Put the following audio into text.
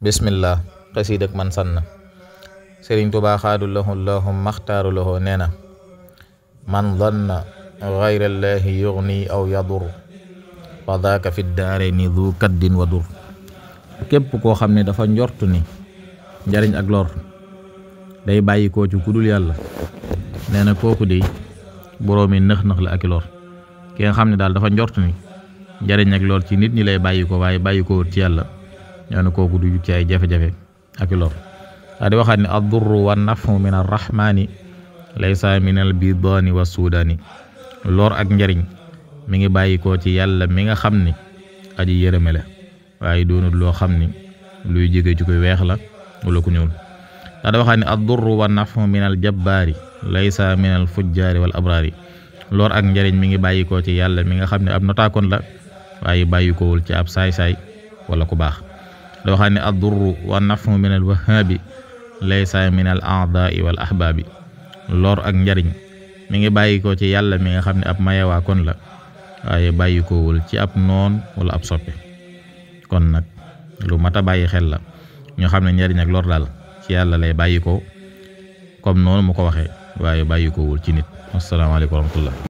bismillah xasiidak man sanna sëriñ Tuubaa xaadu lahu llaahu maxtaaru lahu nee na man danna gayrallaahi yugni aw yadur fa daaka fi daarayni du kaddin wa dur. képp koo xam ne dafa njortu ni njariñ ak lor day bàyyi koo ci kudul yàlla nee na kooku de boroomi nëx-nëx la ak lor. ki nga xam ne daal dafa njortu ni njariñ ak lor ci nit ñi lay bàyyi ko waaye bàyyi ko ci yàlla ñoo ne kooku du ci ay jafe-jafe ak lor. daa di waxaat ne ad-durru wa nafu min ar-rahmani laysa min al-bidaani wa suudaani. lor ak njariñ mi ngi bàyyi ko ci yàlla mi nga xam ni aji yërëme la waaye doonul loo xam ni luy jóge ci koy weex la wala ku ñuul. daa di waxaat ne ad-durru wa nafu min al-jabbaari laysa min al-fujjaari wal abraari. lor ak njariñ mi ngi bàyyi ko ci yàlla mi nga xam ne ab notaakoon la waaye bàyyi kowul ci ab saay-saay wala ku baax. da waxaat ne ad-durru wa nafu min al-wahhaabi laysa min al-a'daa'i wal ahbaabi. lor ak njariñ mi ngi bàyyi ko ci yàlla mi nga xam ne ab mayewaa kon la waaye bàyyi kowul ci ab noon wala ab soppe. kon nag lu mat a bàyyi xel la ñoo xam ne njariñ ak lor daal ci yàlla lay bàyyi ko comme noonu mu ko waxee waaye bàyyi kowul ci nit. asalaamaaleykum wa rahmatullah.